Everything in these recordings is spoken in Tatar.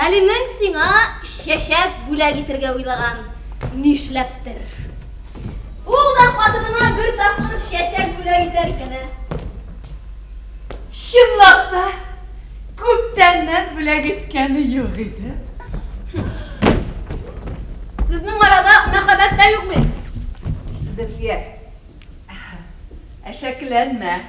Хәлимең сиңа чәчәк бүләк итергә уйлаган, нишләптер. Ул да хатынына бер тапкыр чәчәк бүләк итәр икән, ә? Чынлап та, күптәннән бүләк иткәне юк иде. Сезнең арада мәхәббәт тә юк бит. Зөлфия, әшәкеләнмә.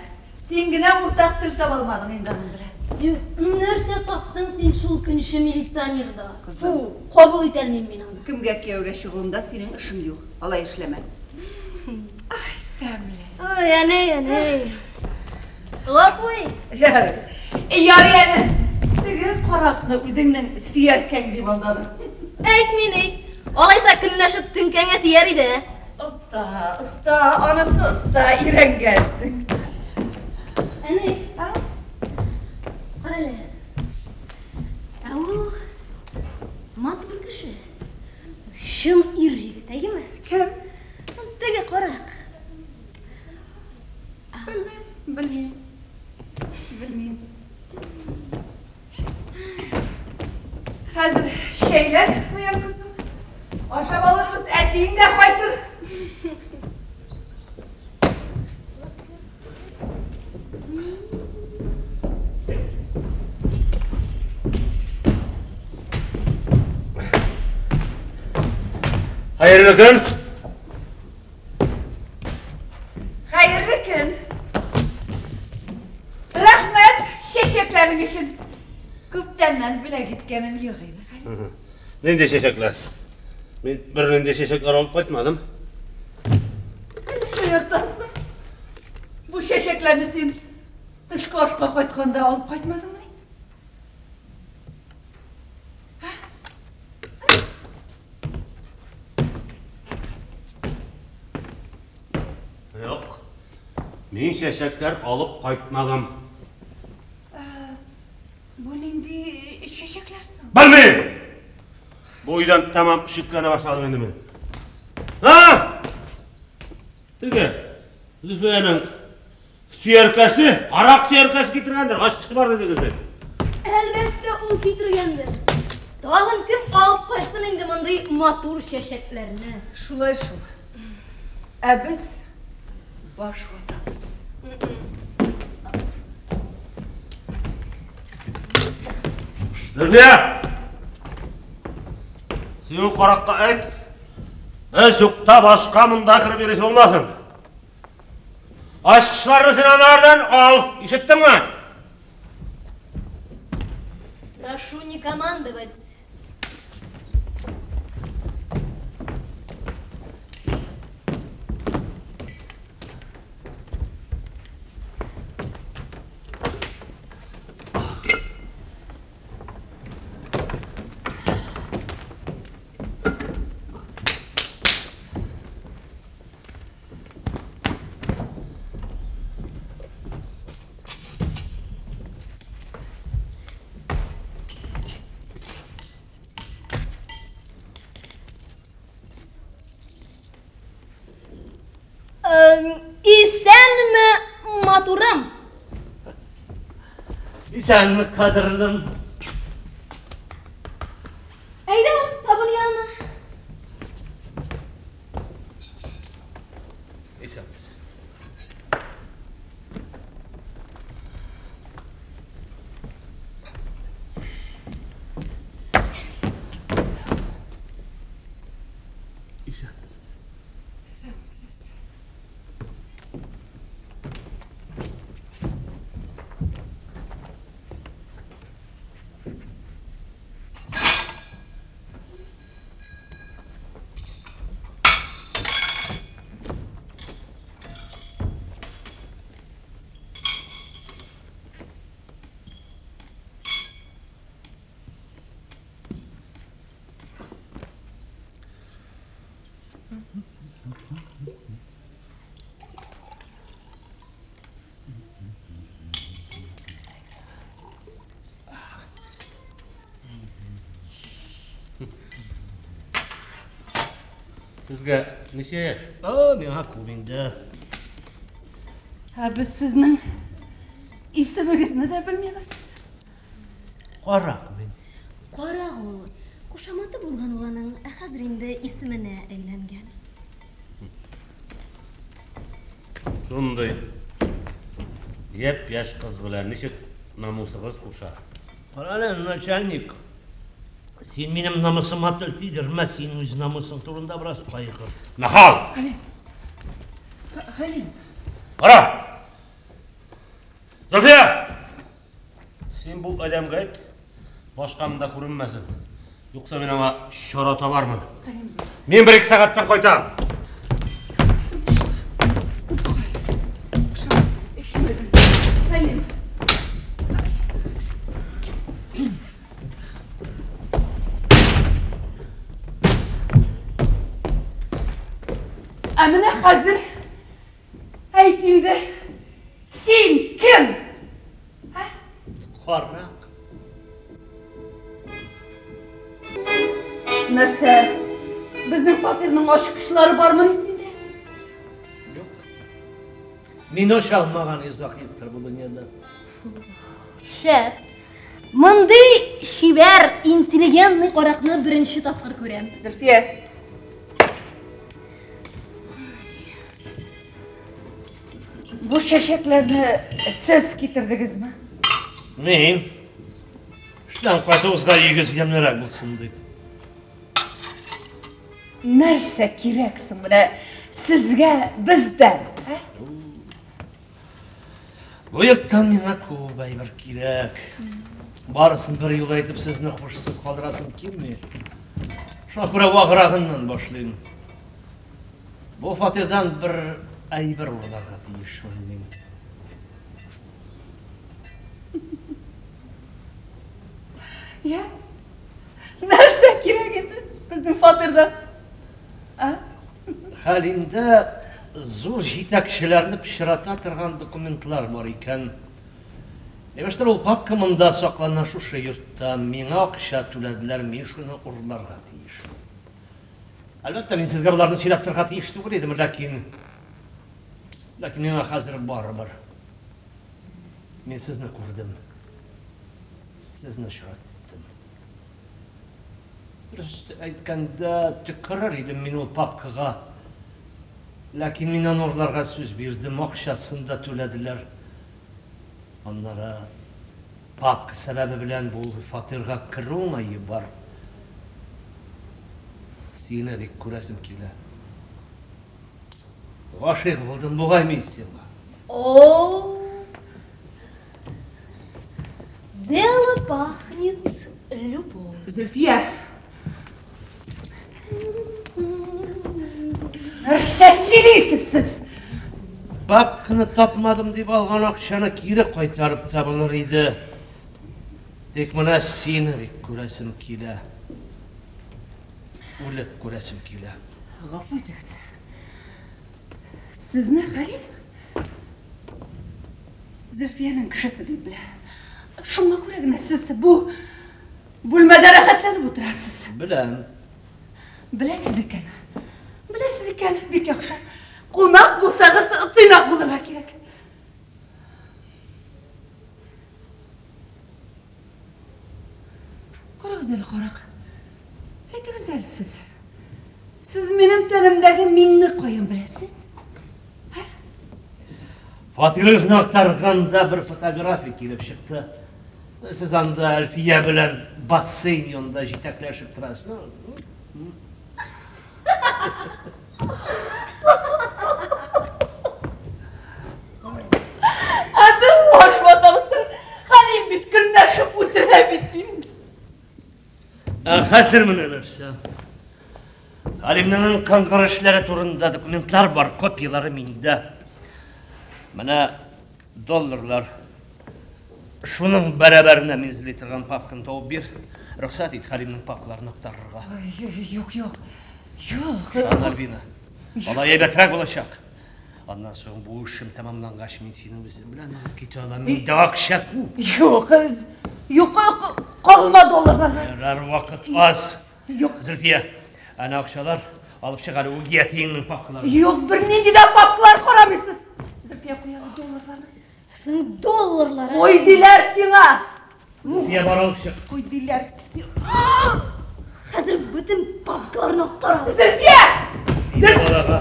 Син генә уртак тел таба алмадың инде аның белән. Нәрсә таптың син шул көнче милиционерда? Фу, кабул итә алмыйм мин аны. Кемгә кияүгә чыгуымда синең эшең юк. Алай эшләмә. Ай, тәмле. Ой, әни, әни. Гафу ит. Ярый. Ярый әле. Теге каракны үзеңнең сөяркәң дип алдадың. Әйтми ни. Алайса көнләшеп теңкәңә тияр иде. Оста, оста, анысы оста, өйрәнгәнсең. Әни, кара әле. Ә ул матур кеше. Чын ир егет, әйеме? Кем? Теге карак. Белмим, белмим. Белмим. Хәзер чәйләр куям, кызым. Ашап алырбыз, әтиең дә кайтыр. Хәерле көн! Хәерле көн! Рәхмәт чәчәкләрең өчен. Күптәннән бүләк иткәнем юк иде. Нинди чәчәкләр? Мин бернинди чәчәкләр алып кайтмадым. Әле шаяртасың. Бу чәчәкләрне син төшке ашка кайтканда алып кайтмадыңмыни? Юк. Мин чәчәкләр алып кайтмадым. Бу нинди чәчәкләр соң? Белмим! Бу өйдән тәмам шикләнә башладым инде мин. А! Теге Зөлфиянең сөяркәсе, карак сөяркәсе китергәндер, ачкычы бар дидегез бит. Әлбәттә, ул китергәндер. Тагын кем алып кайтсын инде мондый матур чәчәкләрне? Шулай шул. Ә без баш ватабыз. Зөлфия! Син ул каракка әйт, без юкта башка монда кереп йөрисе булмасын. Ачкычларны син анардан ал, ишеттеңме? Прошу не командовать. Исәнме, матурым? Исәнме, кадерлем. Әйдә уз табын янына. Исәнмесез. Исәнмесез. Исәнмесез. Сезгә ничә яшь? О, миңа күп инде. Ә без сезнең исемегезне дә белмибез. Карак мин. Карак ул. Кушаматы булган ул аның, ә хәзер инде исеменә әйләнгән. Шундый япь-яшь кыз белән ничек намусыгыз куша? Кара әле, начальник. Син минем намусыма тел тидермә, син үз намусың турында бераз кайгыр. Нахал! Хәлим. Хәлим. Кара! Зөлфия! Син бу адәмгә әйт, башка монда күренмәсен. Юкса мин аңа чара табармын. Мин бер-ике сәгатьтән кайтам. Хәлим. Ә менә хәзер әйт инде, син кем? Ә? Карак. Нәрсә? Безнең фатирның ачкычлары бармыни синдә? Юк. Мин ача алмаган йозак юктыр бу дөньяда. Шәп. Мондый чибәр, интеллигентный каракны беренче тапкыр күрәм. Зөлфия. Бу чәчәкләрне сез китердегезме? Мин. Эштән кайтуыбызга өегез ямьлерәк булсын дип. Нәрсә кирәк соң менә сезгә бездән? Ә? Бу йорттан миңа күп әйбер кирәк. Барысын бер юлы әйтеп сезне хушсыз калдырасым килми. Шуңа күрә ваграгыннан башлыйм. Бу фатирдан бер әйбер урларга тиешмен мин. Я? Нәрсә кирәк инде безнең фатирдан? А? Хәлимдә зур җитәкчеләрне пычрата торган документлар бар икән. Имештер, ул папка монда саклана шушы йортта. Миңа акча түләделәр, мин шуны урларга тиеш. Әлбәттә, мин сезгә боларны сөйләп торырга тиеш түгел идем, ләкин ләкин миңа хәзер барыбер. Мин сезне күрдем. Сезне очраттым. Дөрес әйткәндә, төкерер идем мин ул папкага. Ләкин мин аны урларга сүз бирдем, акчасын да түләделәр. Аннары папка сәбәбе белән бу фатирга керү уңае бар. Сине бик күрәсем килә. Гашыйк булдым бугай мин сиңа. О, дело пахнет любовью. Зөлфия. Нәрсә сөйлисез сез? Папканы тапмадым дип алган акчаны кире кайтарып та булыр иде. Тик менә сине бик күрәсем килә. Үлеп күрәсем килә. Гафу итегез. Сезне Хәлим Зөлфиянең кешесе дип белә. Шуңа күрә генә сез бу бүлмәдә рәхәтләнеп утырасыз. Беләм. Беләсез икән. Беләсез икән, бик яхшы. Кунак булсагыз, тыйнак булырга кирәк. Карагыз әле, карак. Әйтегез әле сез. Сез минем тәнемдәге миңне каян беләсез? Фатирыгызны актарганда бер фотография килеп чыкты. Сез анда Әлфия белән бассейн янында җитәкләшеп торасыз. Ну, Ә без баш ватабыз. Хәлим бит көнләшеп үтерә бит инде. Ә хәзер менә нәрсә. Хәлимнең кыңгыр эшләре турында документлар бар, копияләре миндә. Менә долларлар. Шуның бәрабәренә мин эзли торган папканы табып бир. Рөхсәт ит Хәлимнең папкаларын актарырга. Юк, юк. Юк. Ышан, Альбина. Алай әйбәтрәк булачак. Аннан соң бу эшем тәмамлангач, мин сине үзем белән алып китә алам. Миндә акча күп. Юк, юк, калма долларларга. Ярар, вакыт аз. Юк. Зөлфия, әнә акчалар алып чык әле үги әтиеңнең папкаларын. Юк, бернинди дә папкалар карамыйсыз. Зөлфия, куй әле долларларны. Соң долларлар. Куй диләр сиңа. Зөлфия, бар алып чык. Куй диләр. Хәзер бөтен папкаларны актарам. Зөлфия! Балага.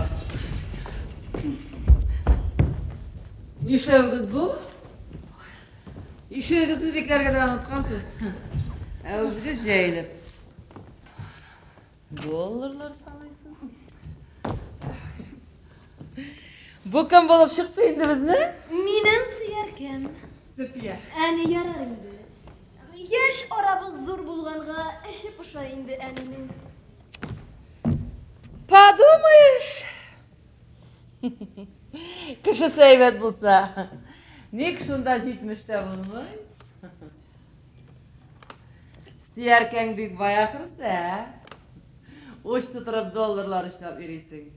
Нишләвегез бу? Ишегегезне бикләргә дә оныткансыз. Ә үзегез җәелеп. Долларлар саныйсыз. Бу кем булып чыкты инде безнең? Минем сөяркәм. Зөлфия. Әни ярар инде. Яшь арабыз зур булганга эче поша инде әнинең. Подумаешь. Кешесе әйбәт булса, ник шунда 70-тә булмый? Сөяркәң бик бай ахрысы, ә? Уч тутырып долларлар эшләп йөрисең.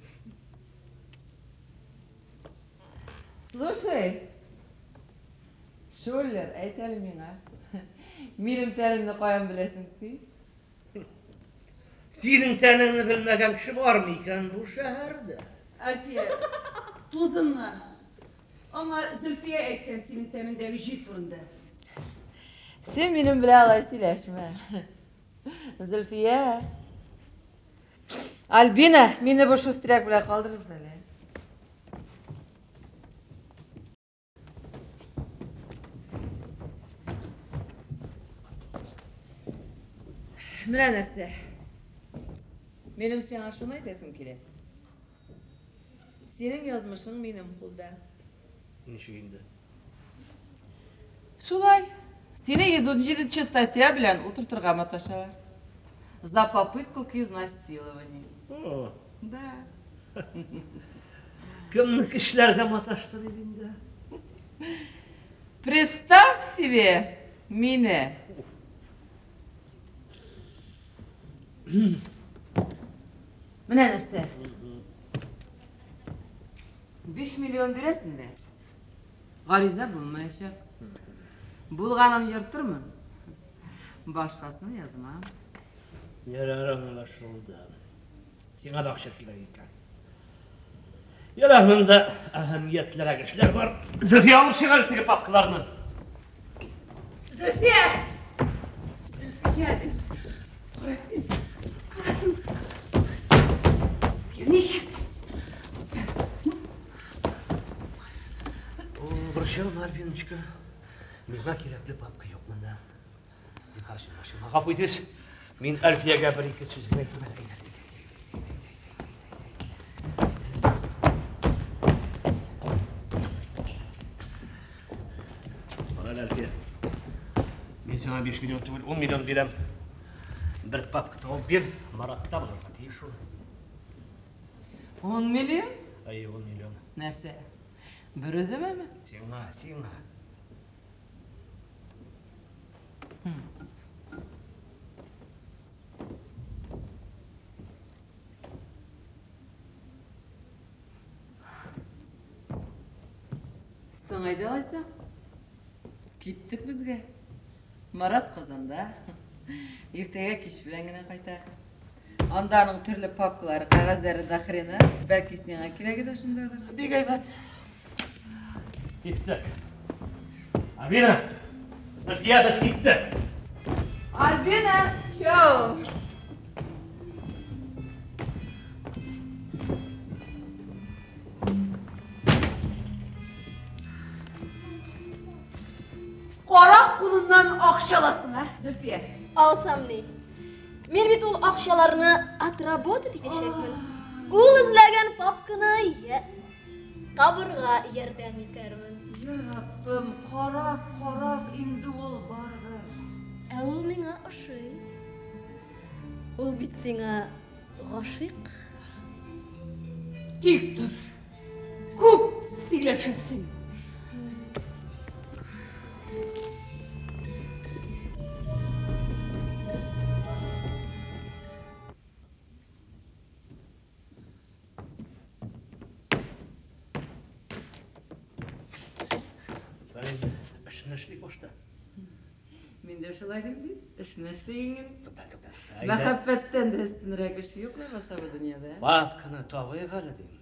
Слушай, Шуллер, әйт әле миңа. Минем тәнемне каян беләсең син? Синең тәнеңне белмәгән кеше бармы икән бу шәһәрдә? Әлфия, тузынма. Аңа Зөлфия әйткән синең тәнеңдәге җил турында. Син минем белән алай сөйләшмә. Зөлфия. Альбина, мине бу шустряк белән калдырыгыз әле. Менә нәрсә. Минем сиңа шуны әйтәсем килә. Синең язмышың минем кулда. Ничек инде? Шулай. Сине 117 статья белән утыртырга маташалар. За попытку к изнасилованию. О, Да. Кемне кешеләргә маташты дип инде? Представь себе мине. Менә нәрсә. 5 миллион бирәсең дә. Гариза булмаячак. Булганын йортырмын. Башкасын язмам. Ярар, аңлашылды. Сиңа да акча кирәк икән. Ярар, монда әһәмиятлерәк эшләр бар. Зөлфия, алып чыгар теге папкаларны. Зөлфия! Зөлфия! Кара син. Кара син. Ничек? Борчылма, Альбиночка. Миңа кирәкле папка юк монда. Зинһар өчен борчылма. Гафу итегез. Мин Әлфиягә бер-ике сүз генә әйтим әле. Кара әле, Әлфия. Мин сиңа 5 миллион түгел, 10 миллион бирәм. Бер папка табып бир, Маратта булырга тиеш ул. 10 миллион? Әйе, 10 миллион. Нәрсә? Бер үземәме? Сиңа, сиңа. Соң әйдә алайса. Киттек безгә. Марат Казанда. Иртәгә кич белән генә кайта. Анда аның төрле папкалары, кәгазьләре до хрена. Бәлки сиңа кирәге дә шундадыр. Бик әйбәт. Киттек. Альбина! Зөлфия, без киттек. Альбина, чао! Карак кулыннан акча аласың, ә, Зөлфия? Алсам ни? Мин бит ул акчаларны отработать итәчәкмен. Ул эзләгән папканы табырга ярдәм итәрмен. Я Раббым, карак, карак инде ул барыбер. Ә ул миңа ошый. Ул бит сиңа гашыйк. Тик тор. Күп сөйләшәсең. Эшне эшлик башта. Мин дә шулай дим бит. Эшне эшлик. Тукта, тукта, тукта. Мәхәббәттән дә өстенрәк эш юк ләбаса бу дөньяда. Папканы табыйк әле дим.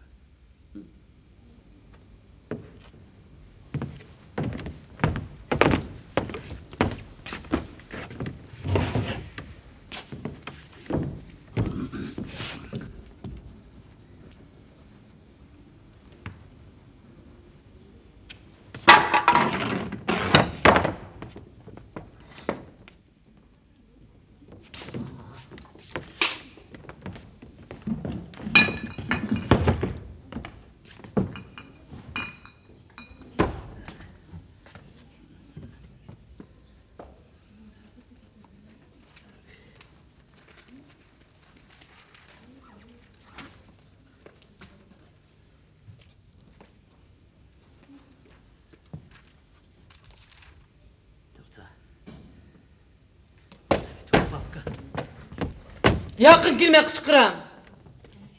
Якын килмә, кычкырам.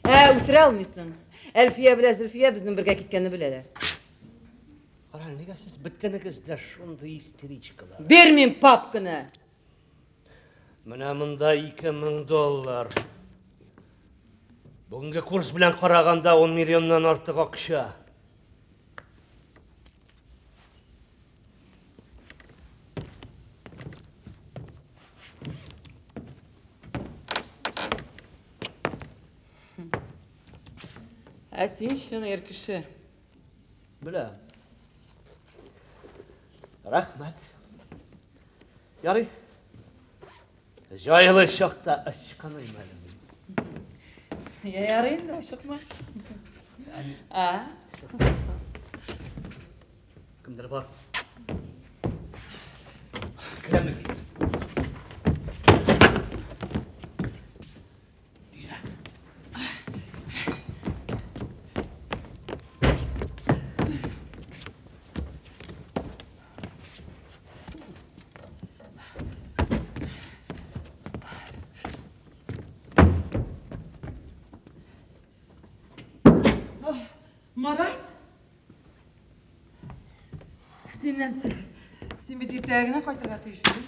Ә, үтерә алмыйсың. Әлфия белән Зөлфия безнең бергә киткәнне беләләр. Кара, нигә сез бөтенегез дә шундый истеричкалар? Бирмим папканы. Менә монда 2000 доллар. Бүгенге курс белән караганда 10 миллионнан артык акча. Ә син чын ир кеше. Беләм. Рәхмәт. Ярый. Җайлы чакта ычкыныйм әле мин. Я ярый инде, ашыкма. А? Кемдер бар. Керәме? Тизрәк. Марат? Син нәрсә? Син бит иртәгә генә кайтырга тиеш идең.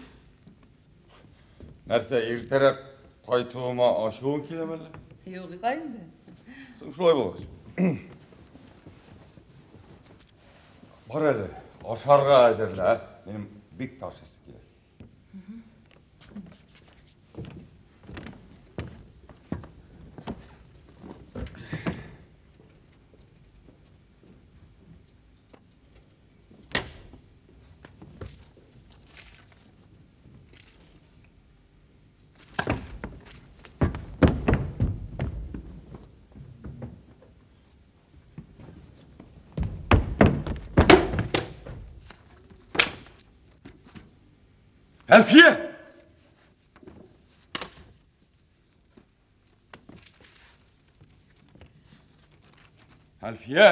Нәрсә, иртәрәк кайтуыма ачуың киләме әллә? Юк, инде. Соң шулай булгач. Бар әле, ашарга әзерлә, ә? Минем бик тә ашыйсы килә. Әлфия! Әлфия!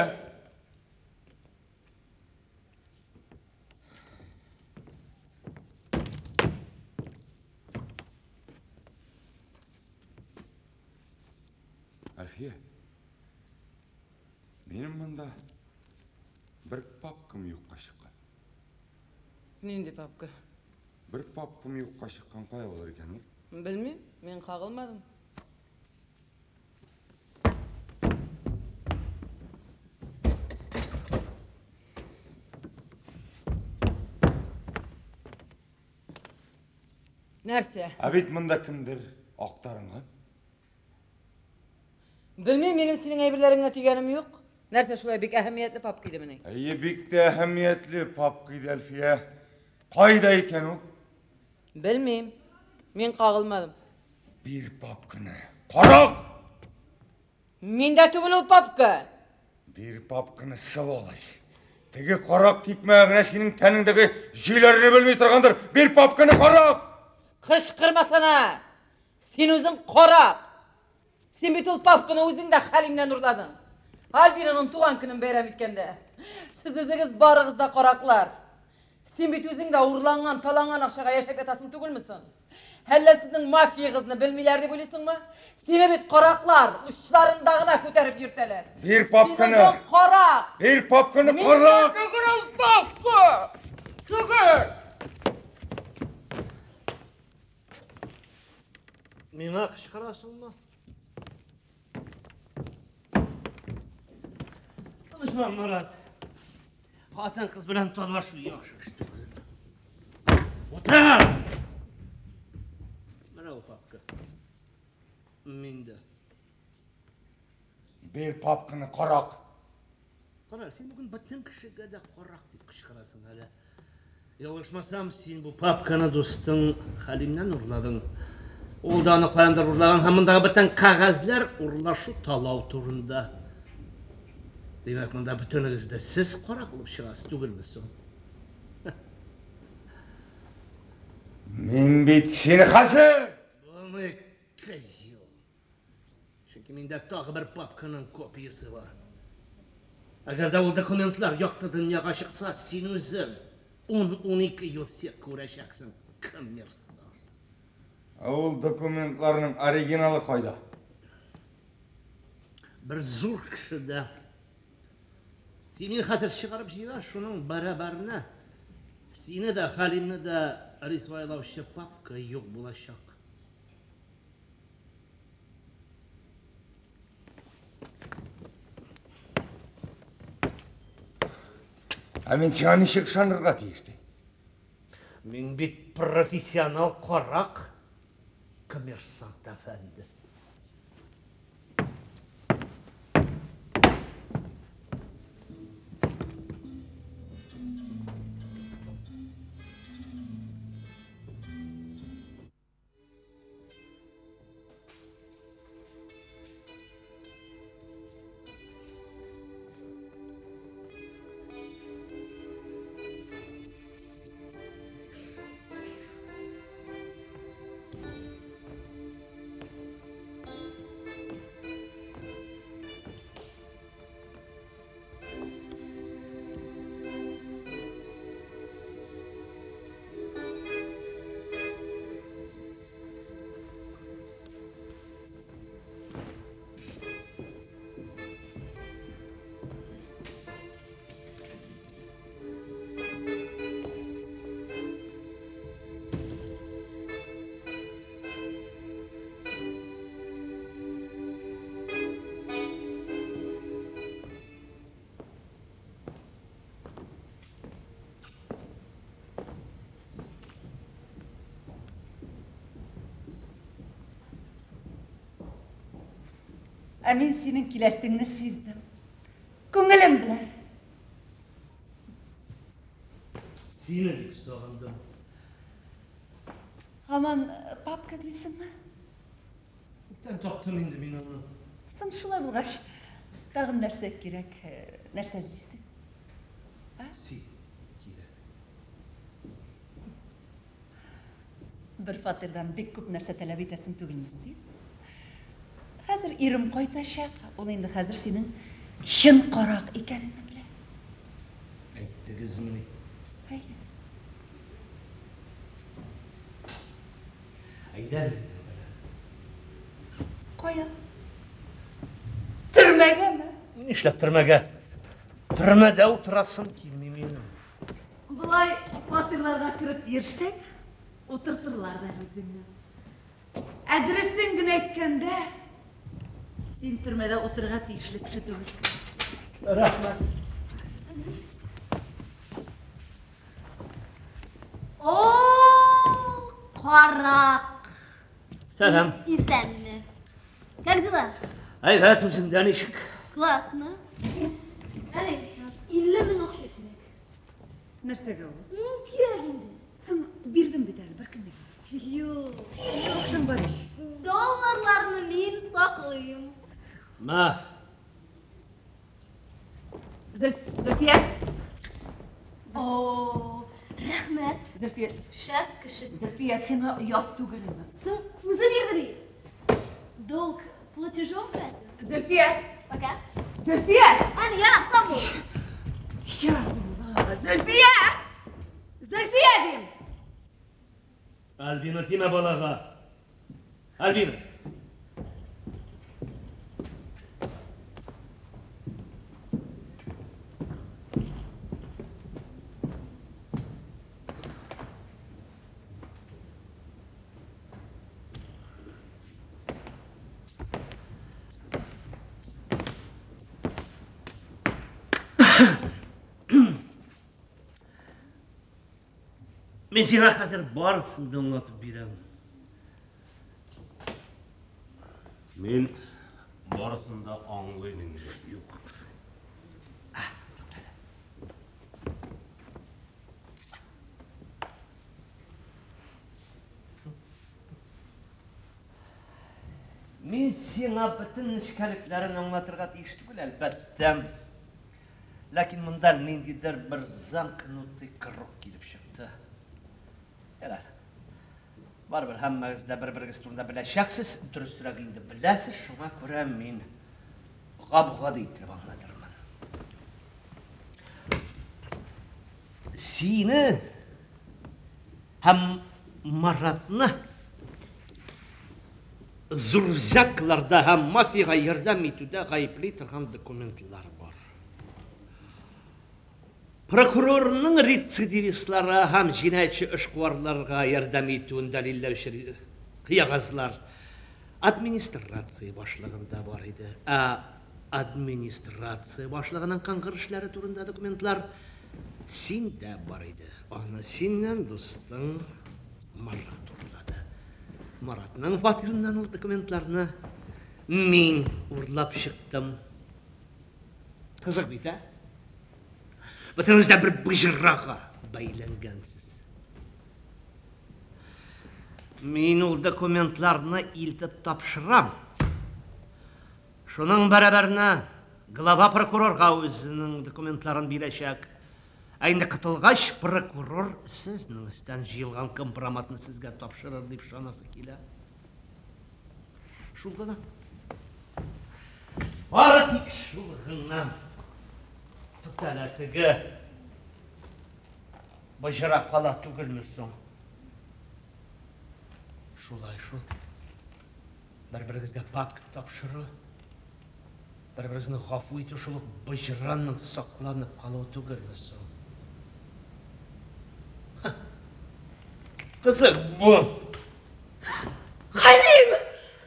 Әлфия, минем монда бер папкам юкка чыккан. Нинди папка? Бер папкам юкка чыккан, кая булыр икән ул? Белмим, мин кагылмадым. Нәрсә? Ә бит монда кемдер актарынган. Белмим, минем синең әйберләреңә тигәнем юк. Нәрсә шулай бик әһәмиятле папка идемени? Әйе, бик тә әһәмиятле папка иде, Әлфия. Кайда икән ул? Белмим. Мин кагылмадым. Бир папканы. Карак! Миндә түгел ул папка. Бир папканы, сволочь. Теге карак тикмә генә синең тәнеңдәге җөйләрне белми торгандыр. Бир папканы, карак! Кычкырмасана! Син үзең карак! Син бит ул папканы үзең дә Хәлимнән урладың. Альбинаның туган көнен бәйрәм иткәндә. Сез үзегез барыгыз да караклар. Син бит үзең дә урланган, таланган акчага яшәп ятасың түгелме соң? Әллә сезнең мафиягызны белмиләр дип уйлыйсыңмы? Сине бит караклар учларында гына күтәреп йөртәләр. Бир папканы. Син үзең карак! Бир папканы, Миндә карак! түгел ул папка! Түгел! Миңа кычкырасыңмы? Тынычлан, Марат. Хатын-кыз белән талашу яхшы эш түгел. Утыр! Менә ул папка. Миндә. Бир папканы, карак! Кара, син бүген бөтен кешегә дә карак дип кычкырасың әле. Ялгышмасам, син бу папканы дустың Хәлимнән урладың. Ул да аны каяндыр урлаган һәм мондагы бөтен кәгазьләр урлашу талау турында. Димәк, монда бөтенегез дә сез карак булып чыгасыз түгелме соң? Мин бит сине хәзер! Булмый, козел. Чөнки миндә тагы бер папканың копиясе бар. Әгәр дә ул документлар якты дөньяга чыкса, син үзең 10-12 ел сет күрәчәксең, коммерсант. Ә ул документларның оригиналы кайда? Бер зур кешедә. Син мине хәзер чыгарып җибәр, шуның бәрабәренә сине дә, Хәлимне дә рисвайлаучы папка юк булачак. Ә мин сиңа ничек ышанырга тиеш ди? Мин бит профессионал карак, коммерсант әфәнде. Ә мин синең киләсеңне сиздем. Күңелем белән. Сине бик сагындым. Һаман папка эзлисеңме? Күптән таптым инде мин аны. Соң шулай булгач, тагын нәрсә кирәк, нәрсә эзлисең? Син кирәк. Бер фатирдан бик күп нәрсә таләп итәсең түгелме син? Хәзер ирем кайтачак, ул инде хәзер синең чын карак икәнеңне белә. Әйттегезмени? Әйе. Әйдә минем белән. Кая? Төрмәгәме? Нишләп төрмәгә? Төрмәдә утырасым килми минем. Болай фатирларга кереп йөрсәң, утыртырлар да үзеңне. Ә дөресен генә әйткәндә, син төрмәдә утырырга тиешле кеше түгелсең. Рәхмәт. О, карак! Сәлам. Исәнме. Как дела? Әйбәт, үзеңдә ничек? Классно. Әни, 50 мең акча кирәк. Нәрсәгә ул? Ну, кирәк инде. Соң бирдем бит әле беркемгә. Юк, юк. Акчаң бар ич. Долларларны мин саклыйм. Ма, Зөлфия, О, рәхмәт. Зөлфия, Шәп кешесе. Зөлфия, сиңа оят түгелме? Соң үзе бирде бит. Долг платежом күрәсең. Зөлфия, Пока. Зөлфия! Әни, ярар, сау бул. Я Алла, Зөлфия! Зөлфия дим! Альбина тимә балага. Альбина. Мин сиңа хәзер барысын да аңлатып бирәм. Мин барысын да аңлыйм инде. Юк. Мин сиңа бөтен нечкәлекләрен аңлатырга тиеш түгел, әлбәттә. Ләкин монда ниндидер бер замкнутый круг килеп чыкты. Ярар. Барыбер һәммәгез дә бер-берегез турында беләчәксез, дөресрәк инде беләсез, шуңа күрә мин гап-гади итеп аңлатырмын. Сине һәм Маратны зур взяткаларда һәм мафиягә ярдәм итүдә гаепли торган документлар бар. Прокурорның рецидивистларга һәм җинаятьче эшкуарларга ярдәм итүен дәлилләүче кәгазьләр администрация башлыгында бар иде. Ә администрация башлыгының кыңгыр эшләре турында документлар синдә бар иде. Аны синнән дустың Марат урлады. Маратның фатирыннан ул документларны мин урлап чыктым. Кызык бит, ә? Бөтенегез дә бер боҗрага бәйләнгәнсез. Мин ул документларны илтеп тапшырам. Шуның бәрабәренә глава прокурорга үзенең документларын бирәчәк. Ә инде котылгач, прокурор сезнең өстән җыелган компроматны сезгә тапшырыр дип ышанасы килә. Шул гына. Бары тик шул гына. Туктале, теге боҗра кала түгелме соң? Шулай шул. Бер-берегезгә пакт тапшыру, бер-берегезне гафу итү шул ук боҗраның сакланып калуы түгелме соң? Кызык бу. Хәлим!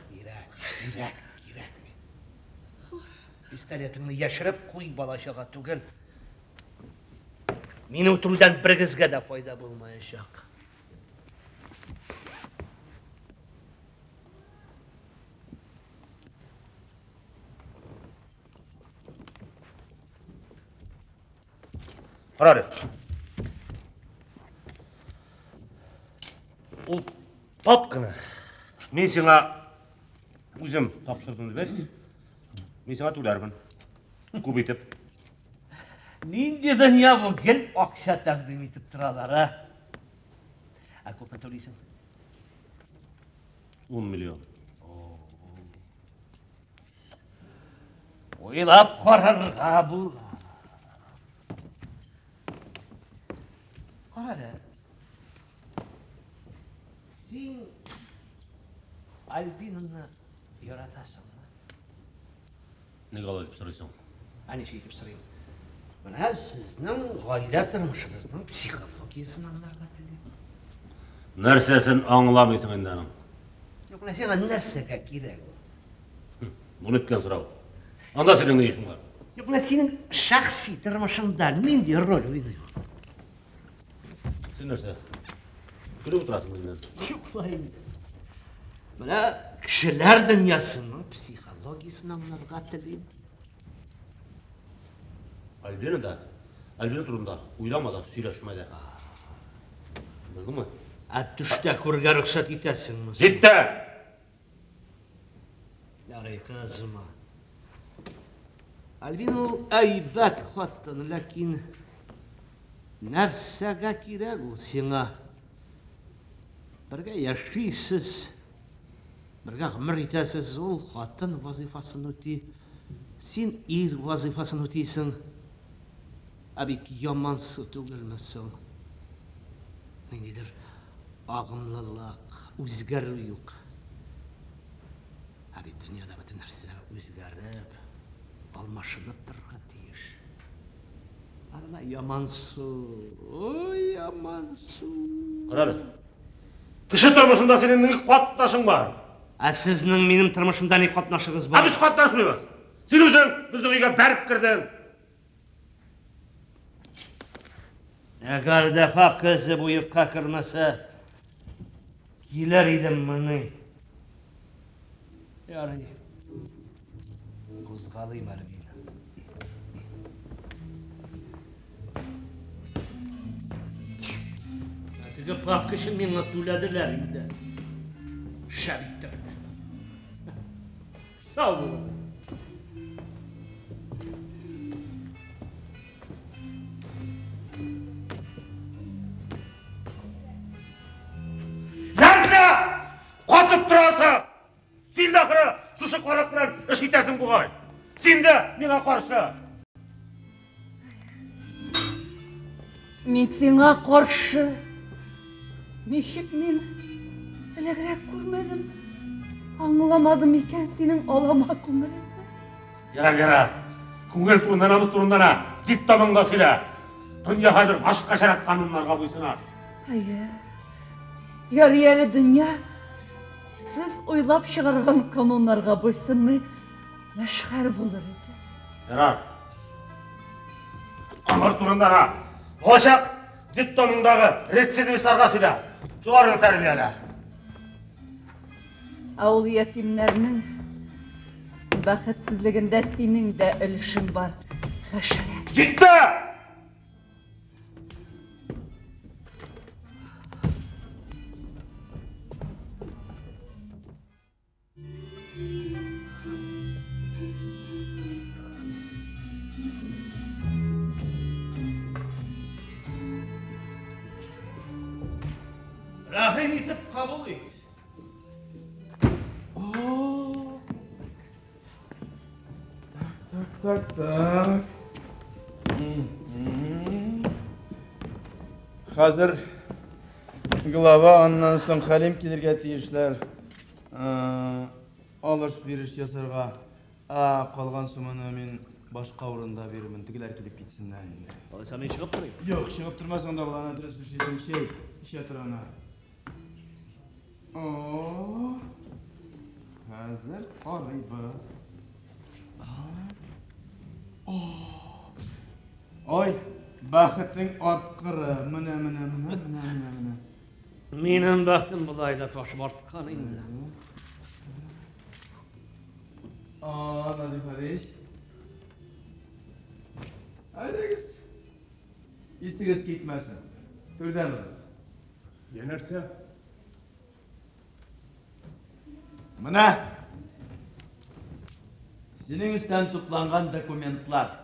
Кирәк, кирәк, кирәкми. Пистолетыңны яшереп куй, бала-чага түгел. Мине үтерүдән берегезгә дә файда булмаячак. Кара әле. Ул папканы мин сиңа үзем тапшырдым дип әйт. Мин сиңа түләрмен. Күп итеп. Нинди дөнья бу, гел акча тәкъдим итеп торалар, а? Ә күпме түлисең? 10 миллион. Уйлап карарга була. Кара әле. Син Альбинаны яратасыңмы? Нигә алай дип сорыйсың? Ә ничек итеп сорыйм? Менә сезнең гаилә тормышыгызның психологиясен аңларга телим. Нәрсәсен аңламыйсың инде аның? Юк, менә сиңа нәрсәгә кирәк ул? Бу ниткән сорау? Анда синең ни эшең бар? Юк, менә синең шәхси тормышыңда нинди роль уйный ул? Син нәрсә? Көлеп утырасың миннән. Юк ла инде. Менә кешеләр дөньясының психологиясен аңларга телим. Альбина да, Альбина турында уйлама да, сөйләшмә дә. Белдеңме? Ә төштә күрергә рөхсәт итәсеңме? Җитте! Ярый, кызма. Альбина ул әйбәт хатын, ләкин нәрсәгә кирәк ул сиңа? Бергә яшисез, бергә гомер итәсез, ул хатын вазыйфасын үти, син ир вазыйфасын үтисең. Ә бик ямансу түгелме соң? Ниндидер агымлылык, үзгәрү юк. Ә бит дөньяда бөтен нәрсә үзгәреп, алмашынып торырга тиеш. Ә менә ямансу, ой, ямансу. Кара әле. Кеше тормышында синең ни катнашың бар? Ә сезнең минем тормышымда ни катнашыгыз бар? Ә без катнашмыйбыз. Син үзең безнең өйгә бәреп кердең. Әгәр дә папка эзе бу йортка кермәсә, килер идем моны. Ярый. Кузгалыйм әле мин. Ә теге папка өчен миңа түләделәр инде. Шәп иттереп. Сау булыгыз. Нәрсә? Катып торасың! Син дә ахыры шушы карак белән эш итәсең бугай. Син дә миңа каршы. Мин сиңа каршы. Ничек мин элегрәк күрмәдем? Аңламадым икән синең алама күңелеңне. Ярар, ярар. Күңел турында, намус турында на. Детдомыңда сөйлә. Дөнья хәзер башкачарак кануннарга буйсына. Әйе. Ярый әле дөнья сез уйлап чыгарган кануннарга буйсынмый, мәшһәр булыр иде. Ярар. Алар турында на. Булачак детдомыңдагы рецидивистларга сөйлә. Шуларны тәрбиялә. Ә ул ятимнәрнең бәхетсезлегендә синең дә өлешең бар, хәшәрәт. Җитте! Рәхим итеп кабул ит. Так, так, так. Хәзер глава, аннан соң Хәлим килергә тиешләр. Алыш-биреш ясарга. Ә калган сумманы мин башка урында бирермен. Тегеләр килеп китсеннәр инде. Алайса мин чыгып торыйм. Юк, чыгып тормасаң да була, аны дөрес эшлисең, чәй эчә тор ана. О, хәзер карыйбыз. Ой, бәхетең арткыры. Менә, менә, менә, менә, менә, менә. Минем бәхетем болай да ташып арткан инде. А, Назиф Алиш. Әйдәгез. Исегез китмәсен. Түрдән узыгыз. Я нәрсә? Менә синең өстән тупланган документлар.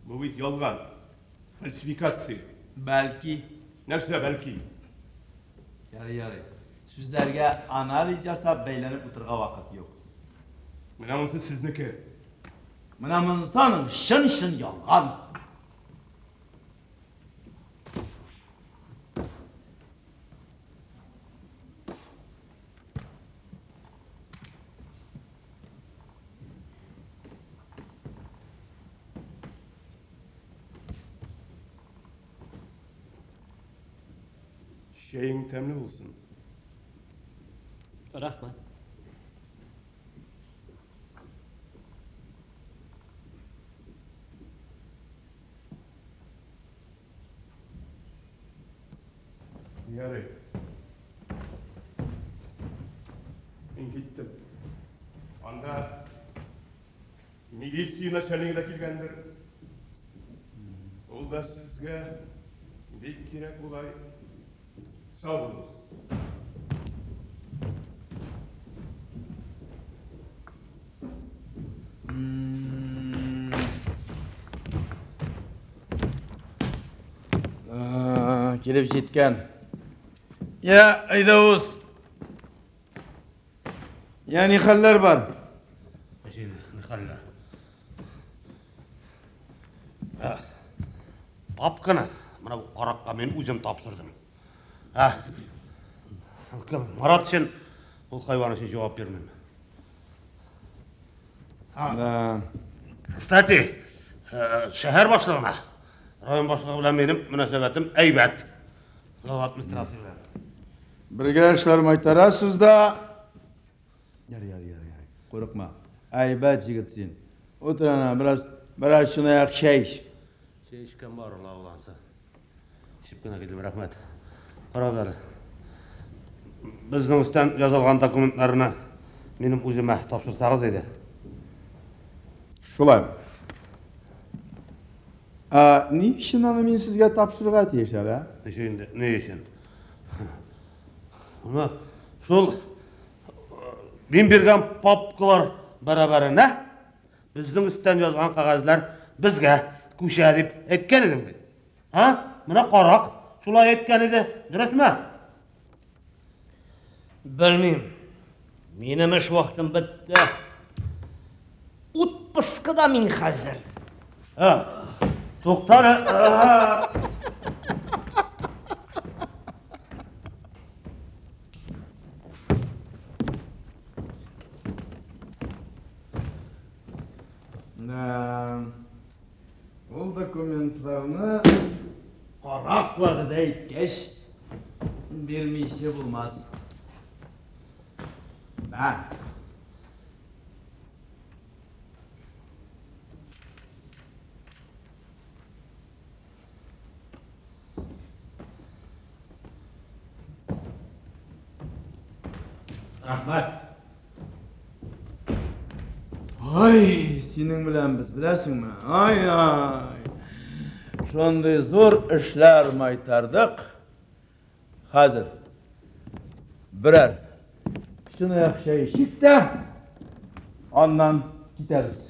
Бу бит ялган. Фальсификация. Бәлки. Нәрсә бәлки? Ярый, ярый. Сүзләргә анализ ясап бәйләнеп утырырга вакыт юк. Менә монысы сезнеке. Менә монысы аның чын-чын ялган. Чәең тәмле булсын. Рәхмәт. Ярый. Мин киттем. Анда милиция начальнигы да килгәндер. Ул да сезгә бик кирәк булай. Сау булыгыз. Килеп җиткән. Я, әйдә уз. Я, ни хәлләр бар? Син, ни хәлләр? Папканы менә бу каракка мин үзем тапшырдым. Ә, кем? Марат син ул хайван өчен җавап бирмим. Да. Кстати, шәһәр башлыгына, район башлыгы белән минем мөнәсәбәтем әйбәт. Глава администрация белән. Бергә эшләр майтарасыз да. Ярый, ярый, ярый, ярый. Курыкма. Әйбәт җегет син. Утыр ана, бераз, бераз чынаяк чәй эч. Чәй эчкән бар ул авыланса. Эчеп кенә килдем, рәхмәт. Карагыз әле. Безнең өстән язылган документларны минем үземә тапшырсагыз иде. Шулай. Ә ни өчен аны мин сезгә тапшырырга тиеш әле, ә? Ничек инде, ни өчен? Менә шул мин биргән папкалар бәрабәренә безнең өстән язган кәгазьләр безгә күчә дип әйткән идем бит. Ә? Менә карак шулай әйткән иде. Дөресме? Белмим. Минем эш вакытым бетте. Отпускыда мин хәзер. Ә, тукта әле. Да. Ул документларны карак вәгъдә иткәч, бирмичә булмас. Да. Рәхмәт. Ай, синең белән без беләсеңме? Ай-ай. Шундый зур эшләр майтардык. Хәзер берәр чынаяк чәй эчик тә, аннан китәбез.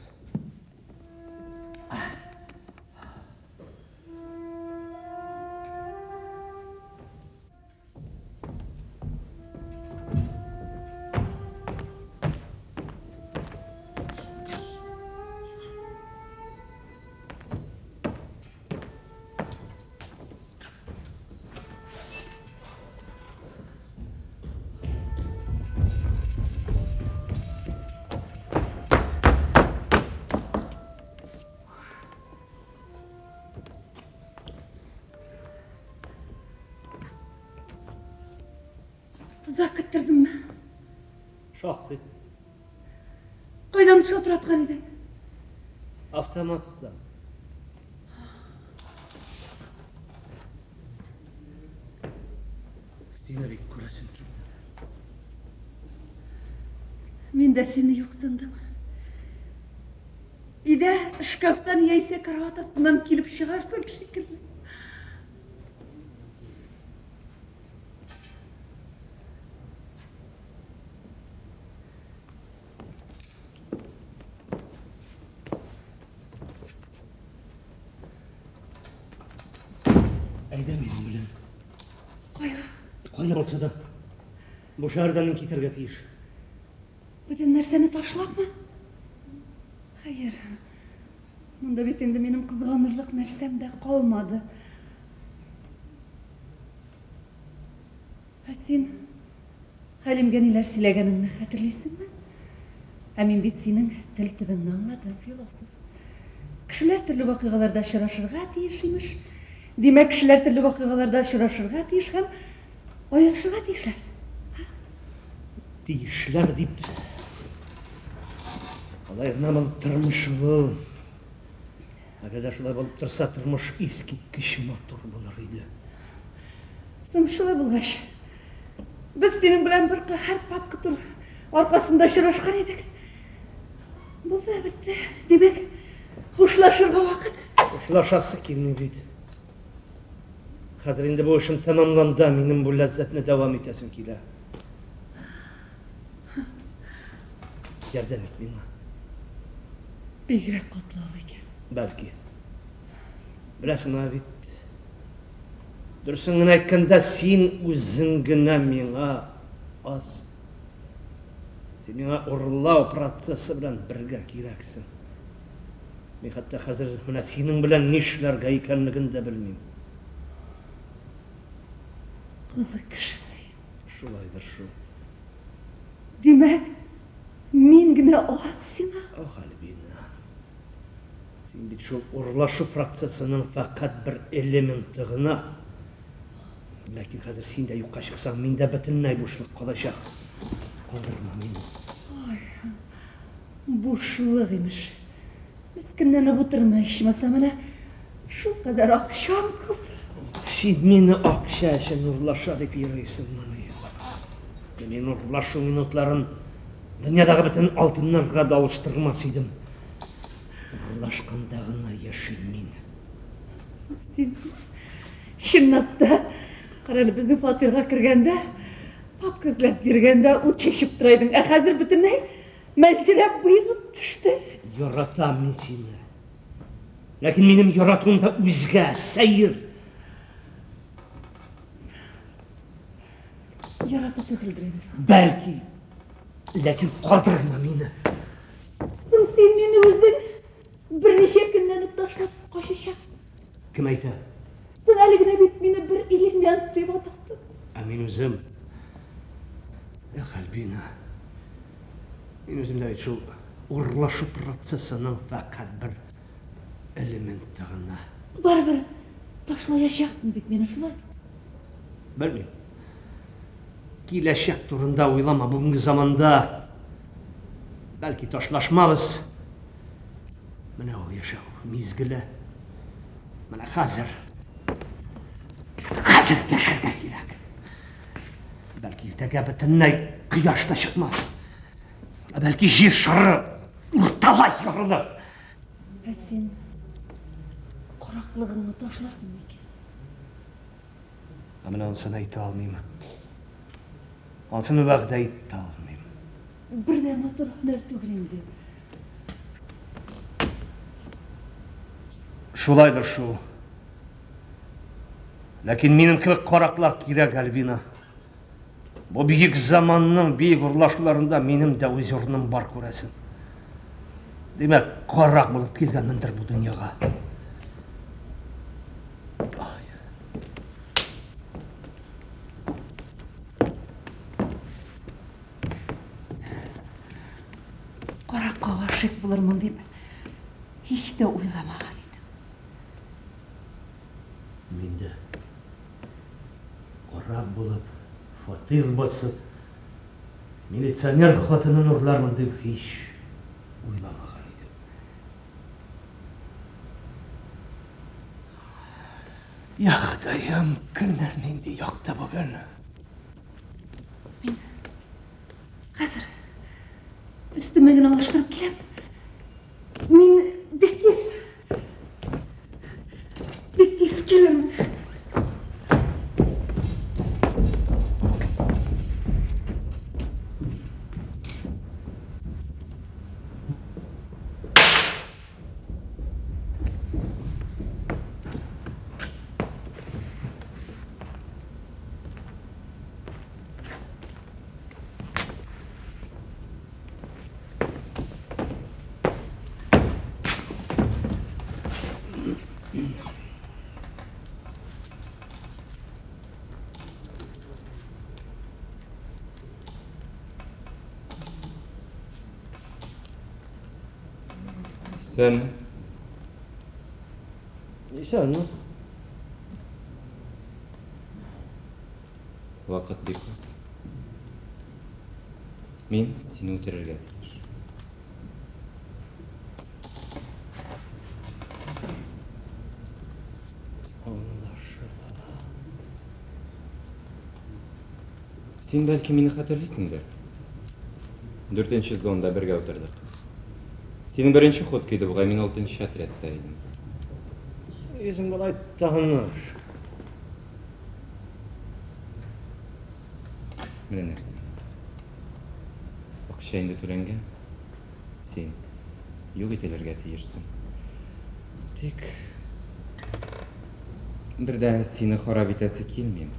Озак көттердемме? Шактый. Кайдан шалтыраткан идең? Автоматтан. Сине бик күрәсем килде. Мин дә сине юксындым. Өйдә шкафтан яисә карават астыннан килеп чыгарсың шикелле. Әйдә минем белән. Кая? Кая булса да. Бу шәһәрдән мин китәргә тиеш. Бөтен нәрсәне ташлапмы? Хәер, монда бит инде минем кызганырлык нәрсәм дә калмады. Ә син Хәлимгә ниләр сөйләгәнеңне хәтерлисеңме? Ә мин бит синең тел төбеңне аңладым, философ. Кешеләр төрле вакыйгаларда очрашырга тиеш, имеш. Димәк, кешеләр төрле вакыйгаларда очрашырга тиеш һәм аерылышырга тиешләр. Тиешләр дип. Алай гына булып тормый шул. Әгәр дә шулай булып торса, тормыш искиткеч матур булыр иде. Соң шулай булгач, без синең белән бер каһәр папка тур аркасында очрашкан идек. Булды, бетте. Димәк, хушлашырга вакыт. Хушлашасы килми бит. Хәзер инде бу эшем тәмамланды, минем бу ләззәтне дәвам итәсем килә. Ярдәм ит миңа. Бигрәк катлаулы икән. Бәлки. Беләсеңме бит, дөресен генә әйткәндә, син үзең генә миңа аз. Син миңа урлау процессы белән бергә кирәксең. Мин хәтта хәзер менә синең белән нишләргә икәнлеген дә белмим. Кызык кеше син. Шулайдыр шул. Димәк, мин генә аз сиңа? Ох, Альбина. Син бит шул урлашу процессының фәкать бер элементы гына. Ләкин хәзер син дә юкка чыксаң, миндә бөтенләй бушлык калачак. Калдырма мине. Ай, бушлык имеш. Мескенләнеп утырма, ичмаса, менә шулкадәр акчам күп. Син мине акча өчен урлаша дип йөрисеңмени? Мин урлашу минутларын дөньядагы бөтен алтыннарга да алыштырмас идем. Урлашканда гына яшим мин. Син чынлап та, карале, безнең фатирга кергәндә, папка эзләп йөргәндә ут чәчеп тора идең, ә хәзер бөтенләй мәлҗерәп боегып төште. Яратам мин сине. Ләкин минем яратуым да үзгә, сәер. Ярату түгелдер инде. Бәлки. Ләкин калдырма мине. Соң син мине үзең берничә көннән үк ташлап качачаксың. Кем әйтә? Соң әле генә бит мине бер элемент дип атадың. Ә мин үзем... Эх, Альбина. Мин үзем дә бит шул урлашу процессының фәкать бер элементы гына. Барыбер ташлаячаксың бит мине шулай. Белмим. Киләчәк турында уйлама бүгенге заманда. Бәлки ташлашмабыз. Менә ул яшәү мизгеле. Менә хәзер. Хәзер яшәргә кирәк. Бәлки иртәгә бөтенләй кояш та чыкмас. Ә бәлки җир шары урталай ярылыр. Ә син караклыгыңны ташларсың микән? Ә менә анысын әйтә алмыйм. Анысын вәгъдә итә алмыйм. Бер дә матур һөнәр түгел инде. Шулайдыр шул. Ләкин минем кебек караклар кирәк, Альбина. Бу бөек заманның бөек урлашуларында минем дә үз урыным бар, күрәсең. Димәк, карак булып килгәнмендер бу дөньяга. Каракка гашыйк булырмын дип һич тә уйламаган идем. Мин дә карак булып, фатир басып, милиционер хатынын урлармын дип һич уйламаган идем. Я Ходаем, көннәр нинди якты бүген. Мин хәзер өстемә генә алыштырып киләм. Мин бик тиз, бик тиз килермен. Исәнме? Исәнме? Вакыт бик аз. Мин сине үтерергә тиеш. Аңлашыла. Син бәлки мине хәтерлисеңдер. Дүртенче зонда бергә утырдык. Синең беренче ход иде бугай, мин алтынчы отрядта идем. Йөзең болай таныш. Менә нәрсә. Акча инде түләнгән. Син юк ителергә тиешсең. Тик бер дә сине харап итәсе килми.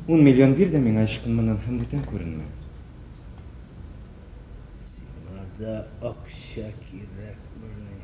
10 миллион бир дә миңа ычкын моннан һәм бүтән күренмә. Сиңа да акча кирәкмени?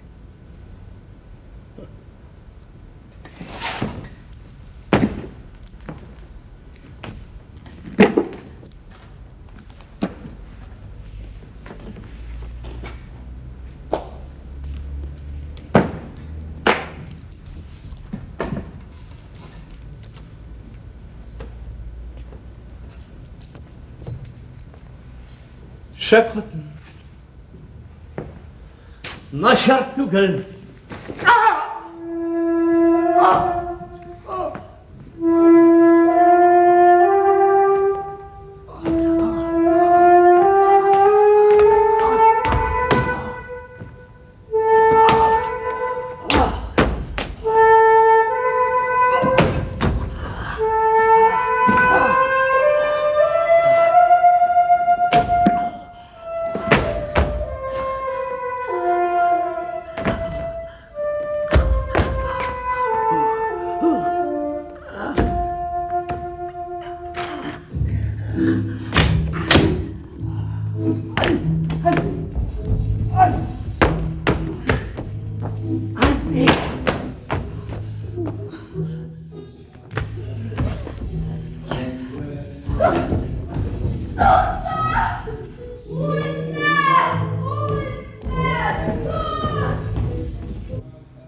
Шәп хатын. Начар түгел.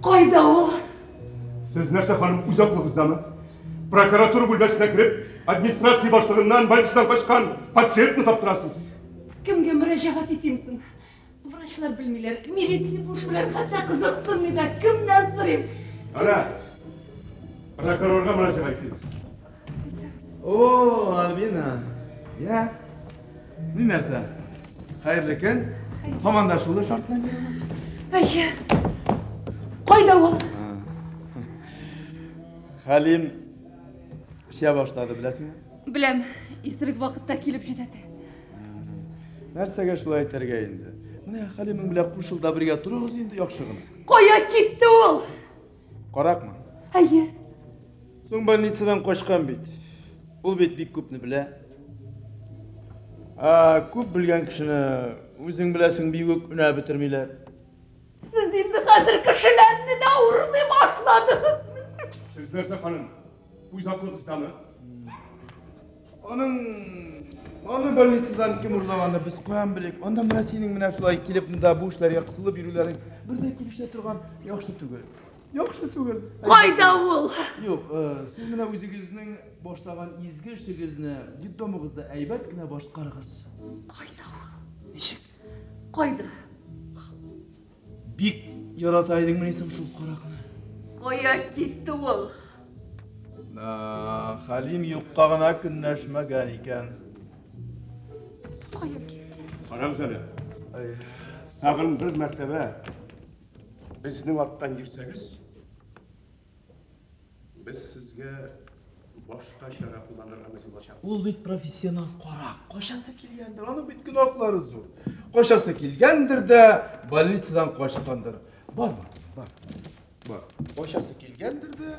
Кайда ул? Сез нәрсә, ханым, үз акылыгыздамы? Прокуратура бүлмәсенә кереп, администрация башлыгыннан больницадан качкан пациентны таптырасыз. Кемгә мөрәҗәгать итим соң? Врачлар белмиләр, милиция бу эш белән хәтта кызыксынмый да. Кемнән сорыйм? Әнә, прокурорга мөрәҗәгать итегез. О, Альбина. Я. Ни нәрсә? Хәерле көн. Һаман да шул эш артыннан йөрәме? Әйе. Кайда ул? Хәлим эчә башлады, беләсеңме? Беләм, исерек вакытта килеп җитәде. Нәрсәгә шулай әйтергә инде? Менә Хәлимең белән кушыл да бергә торыгыз инде яхшы гына. Кая китте ул? Каракмы? Әйе. Соң больницадан качкан бит. Ул бит бик күпне белә. Ә күп белгән кешене үзең беләсең бик үк өнәп бетермиләр. Сез инде хәзер кешеләрне дә урлый башладыгыз. Сез нәрсә, ханым, үз акылыгыздамы? Аның аны больницадан кем урлаганны без каян белик? Анда менә синең менә шулай килеп монда бу эшләргә кысылып йөрүләрең бер дә килешә торган яхшы түгел. Яхшы түгел. Кайда ул? Юк, сез менә үзегезнең башлаган изге эшегезне детдомыгызда әйбәт кенә башкарыгыз. Кайда ул? Ничек? Кайда? Бик ярата идеңмени соң шул каракны? Кая китте ул? Хәлим юкка гына көнләшмәгән икән. Кая китте? Карагыз әле. Тагын бер мәртәбә безнең арттан йөрсәгез, без сезгә башка чара кулланырга мәҗбүр булачакбыз. Ул бит профессионал карак. Качасы килгәндер, аның бит гөнаһлары зур. Качасы килгәндер дә больницадан качкандыр. Бар, бар, бар. Бар. Качасы килгәндер дә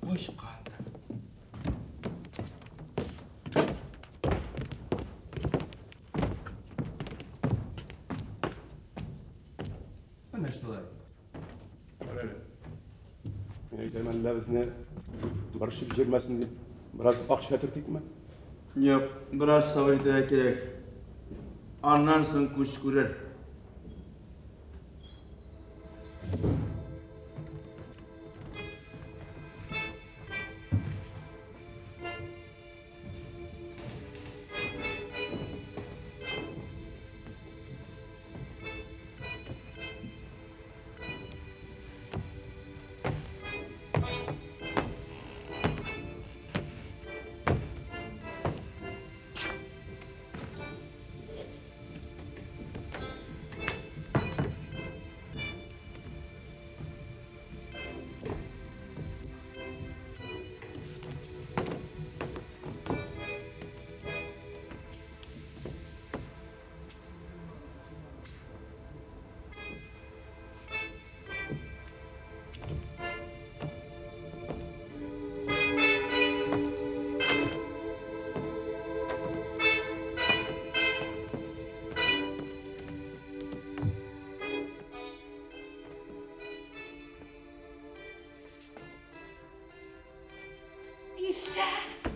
качкандыр. Менә шулай. Кара әле. Мин әйтәм, әллә безне борчып җирмәсен дип, бераз акча төртикме? Юк, бераз сабыр итәргә кирәк. Аннан соң күз күрер. Исән.